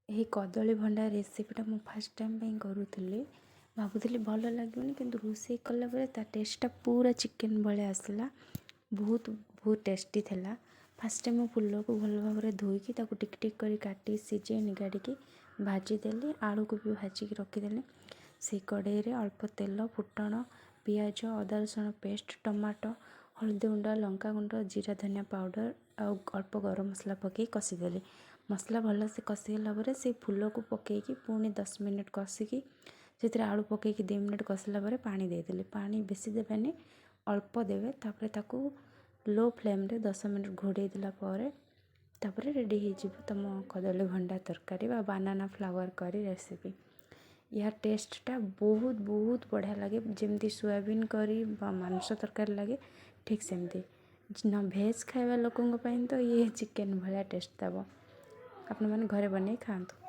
ଏହି କଦଳୀ ଭଣ୍ଡା ରେସିପିଟା ମୁଁ ଫାର୍ଷ୍ଟ ଟାଇମ୍ ପାଇଁ କରୁଥିଲି। ଭାବୁଥିଲି ଭଲ ଲାଗିବନି, କିନ୍ତୁ ରୋଷେଇ କଲା ପରେ ତା ଟେଷ୍ଟଟା ପୁରା ଚିକେନ୍ ଭଳିଆ ଆସିଲା। ବହୁତ ବହୁତ ଟେଷ୍ଟି ଥିଲା। ଫାର୍ଷ୍ଟ ଟାଇମ୍ ମୁଁ ଫୁଲକୁ ଭଲ ଭାବରେ ଧୋଇକି, ତାକୁ ଟିକ ଟିକ କରି କାଟି, ସିଝେଇ, ନିଗାଡ଼ିକି ଭାଜିଦେଲି। ଆଳୁକୁ ବି ଭାଜିକି ରଖିଦେଲି। ସେଇ କଡ଼େଇରେ ଅଳ୍ପ ତେଲ, ଫୁଟଣ, ପିଆଜ, ଅଦା ରସୁଣ ପେଷ୍ଟ, ଟମାଟୋ, ହଳଦୀ ଗୁଣ୍ଡ, ଲଙ୍କା ଗୁଣ୍ଡ, ଜିରା ଧନିଆ ପାଉଡ଼ର ଆଉ ଅଳ୍ପ ଗରମ ମସଲା ପକାଇ କଷିଦେଲି। ମସଲା ଭଲସେ କଷିଗଲା ପରେ ସେଇ ଫୁଲକୁ ପକାଇକି ପୁଣି 10 ମିନିଟ୍ କଷିକି, ସେଥିରେ ଆଳୁ ପକାଇକି 2 ମିନିଟ୍ କଷିଲା ପରେ ପାଣି ଦେଇଦେଲି। ପାଣି ବେଶୀ ଦେବେନି, ଅଳ୍ପ ଦେବେ। ତାପରେ ତାକୁ ଲୋ ଫ୍ଲେମ୍ରେ 10 ମିନିଟ୍ ଘୋଡ଼େଇ ଦେଲା ପରେ ତାପରେ ରେଡ଼ି ହେଇଯିବ ତୁମ କଦଳୀ ଭଣ୍ଡା ତରକାରୀ ବା ବାନାନା ଫ୍ଲାୱାର୍ କରି ରେସିପି। ୟା ଟେଷ୍ଟଟା ବହୁତ ବହୁତ ବଢ଼ିଆ ଲାଗେ। ଯେମିତି ସୋୟାବିନ୍ କରି ବା ମାଂସ ତରକାରୀ ଲାଗେ, ଠିକ୍ ସେମିତି। ଭେଜ୍ ଖାଇବା ଲୋକଙ୍କ ପାଇଁ ତ ଇଏ ଚିକେନ୍ ଭଳିଆ ଟେଷ୍ଟ ଦେବ। ଆପଣମାନେ ଘରେ ବନେଇ ଖାଆନ୍ତୁ।